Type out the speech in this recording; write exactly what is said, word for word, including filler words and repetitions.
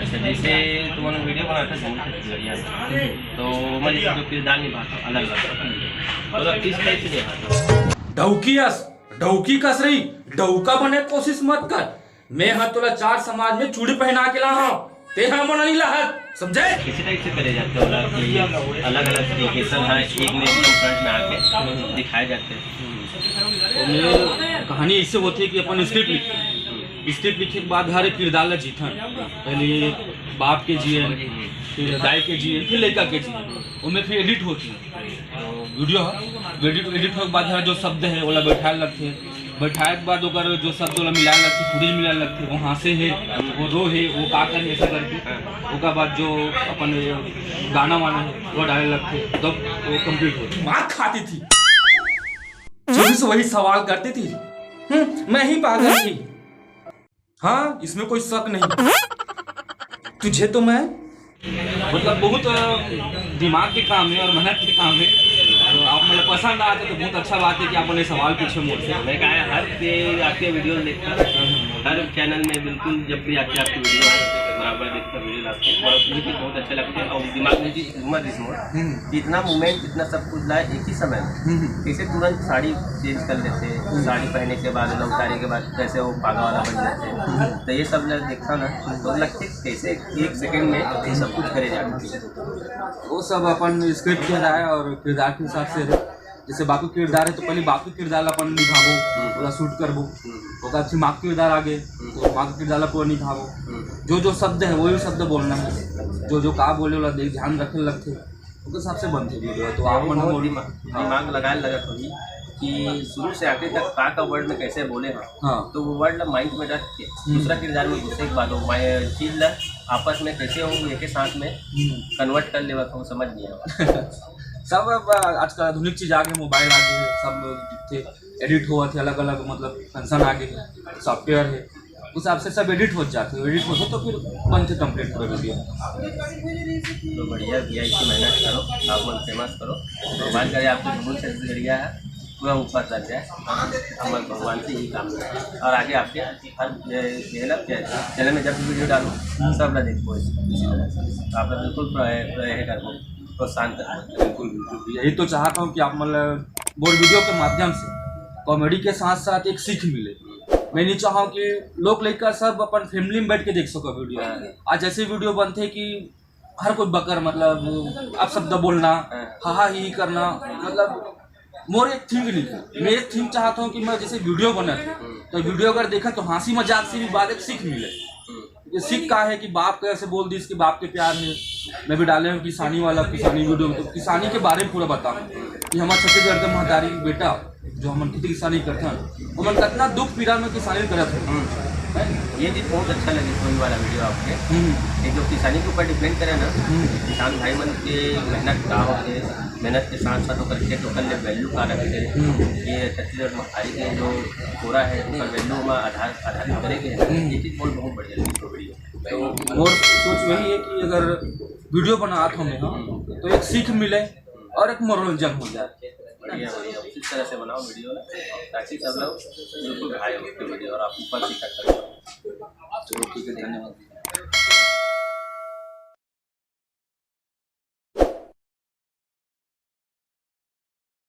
जैसे तुमन वीडियो बनाते हो, बहुत बढ़िया। तो मैं जैसे जो किरदार निभाता हूँ, अलग अलग, मतलब किस टाइप से निभाता हूँ? डौकी अस, डौकी कस रही, डौका बने कोशिश मत कर। मैं ह तोला चार समाज में चूड़ी पहना के ला हूँ, ते ह मोला नहीं लाहत, समझे? किसी टाइप से करे जाते हो ना कि अलग अलग लोकेशन है, एक में एकदम फ्रंट में आके दिखाए जाते हैं। तो मेरे कहानी ऐसे होती है कि अपन स्क्रिप्ट लिखते हैं, स्क्रिप्ट लिखे के बाद हर एक किरदार ला जीथन। पहले बाप के जियन, फिर दाई के जियन, फिर लड़का के जियन, ओमे फिर एडिट होती है। तो वीडियो ह, एडिट, एडिट होए के बाद हर जो शब्द है, ओला बैठाए लगथे। बैठाए के बाद ओकर जो शब्द ओला मिलाए लगथे, फुटेज मिलाए लगथे, वो हाँसे हे, वो रो हे, वो का करे, ऐसा करके। ओकर बाद जो अपन गाना वाना है, वो डाले लगथे, तब वो कंप्लीट होथे। मार खाती थी, शुरू से वही सवाल करती थी। हम्म, मैं ही पागल थी। हाँ, इसमें कोई शक नहीं। तुझे तो मैं मतलब बहुत, अ, दिमाग के काम है और मेहनत के काम है। तो आप मतलब पसंद आते तो बहुत अच्छा बात है कि आप ये सवाल पूछे मोर से। मैं कहा है, हर के आपके वीडियो देखता हूँ, हर चैनल में बिल्कुल जब भी आके आपकी वीडियो है, बराबर देखता वीडियो आपके, और मुझे भी बहुत अच्छा लगता है। और दिमाग में जी घुमा दिस मोर हम्म। कि इतना मूवमेंट, इतना सब कुछ लाए एक ही समय में, हम्म। कैसे तुरंत साड़ी चेंज कर लेते, साड़ी पहने के बाद, मतलब उतारे के बाद कैसे वो पागा वाला बन जाते, तो ये सब जब देखता ना तो लगता है कैसे एक सेकंड में ये सब कुछ करे जाते। वो सब अपन स्क्रिप्ट के राय और किरदार के हिसाब से रहे। जैसे बाप के किरदार है तो पहले बाप के किरदार ला अपन निभाबो, हम्म। ओला शूट करबो। हम्म। ओकर बाद फिर माँ के किरदार आ गए हम्म। तो माँ के किरदार ला पूरा निभाबो। हम्म। जो जो शब्द है वही शब्द बोलना है, जो जो का बोले ओला देख ध्यान रखे लगथे, ओकर हिसाब से बनथे वीडियो। तो आप मन बहुत बोल दिमा-, हाँ। दिमाग लगाए लगत होही कि शुरू से आखिर तक का का वर्ड में कैसे बोले हैं। हाँ। तो वो वर्ड ला माइंड में रख के हम्म। दूसरा किरदार में घुसे के बाद वो माइ-, चीज ला आपस में कैसे हो एक ही साथ में हम्म। कन्वर्ट कर लेवा, तो समझ नहीं आवा। सब अब आजकल आधुनिक चीज आ गई, मोबाइल आ गई, सब लोग दिखते, एडिट होवत है, अलग अलग मतलब फंक्शन आ गए, सॉफ्टवेयर है, उस हिसाब से सब एडिट हो जाते हैं। एडिट होते तो फिर बनते कंप्लीट पूरा वीडियो। तो बढ़िया भैया, इसी मेहनत करो, आप मन फेमस करो, भगवान करे आपको जरूर छत्तीसगढ़िया है पूरा ऊपर तक जाए। हम भगवान से यही काम करें और आगे आपके हर ये मेहनत के चैनल में जब भी वीडियो डालूँ सब ना देखो इसी तरह से। आप लोग बिल्कुल प्रे-, प्रे-, करबो, प्रोत्साहन करबो। बिल्कुल, बिल्कुल। यही तो चाहता हूँ कि आप मतलब मोर वीडियो के माध्यम से कॉमेडी के साथ साथ एक सीख मिले। मैं नहीं चाहूँ कि लोग लइका सब अपन फैमिली में बैठ के देख सको वीडियो। हाँ। आज ऐसे वीडियो बनते कि हर कोई बकर मतलब आप शब्द बोलना, हाँ। हा हा ही ही करना, मतलब मोर एक थीम भी नहीं था। मैं एक थीम चाहता हूँ कि मैं जैसे वीडियो बना हम्म। तो वीडियो अगर देखा तो हंसी मजाक से भी बाद एक सीख मिले। हम्म। ये सीख का है कि बाप कैसे बोल दी इसके बाप के प्यार में। मैं भी डाले हूँ किसानी वाला, किसानी वीडियो में, तो किसानी के बारे में पूरा बताऊँ कि हमारे छत्तीसगढ़ के महतारी बेटा जो हमन खेती किसानी करथन, ओमन कतना दुख पीड़ा में किसानी करत हे। हम्म। ये भी बहुत अच्छा लगे कोई वाला वीडियो आपके, हम्म। ये जो किसानी के ऊपर डिपेंड करे ना, हम्म। किसान भाई मन के मेहनत का होथे, मेहनत के साथ साथ ओकर खेत ओकर ले वैल्यू का रखथे, हम्म। ये छत्तीसगढ़ महतारी के जो कोरा है ओकर वैल्यू में आधार, आधारित करे के है। हम्म। ये चीज बहुत, बहुत बढ़िया लगी वीडियो। तो मोर सोच वही है कि अगर वीडियो बनात हूँ मैं, हाँ, तो एक सीख मिले और एक मनोरंजन हो जाए। बढ़िया, बढ़िया। इस तरह से बनाओ वीडियो ना, ताकि सब लोग बिल्कुल भाई हो वीडियो और आप ऊपर से कट कर। चलो ठीक है, धन्यवाद।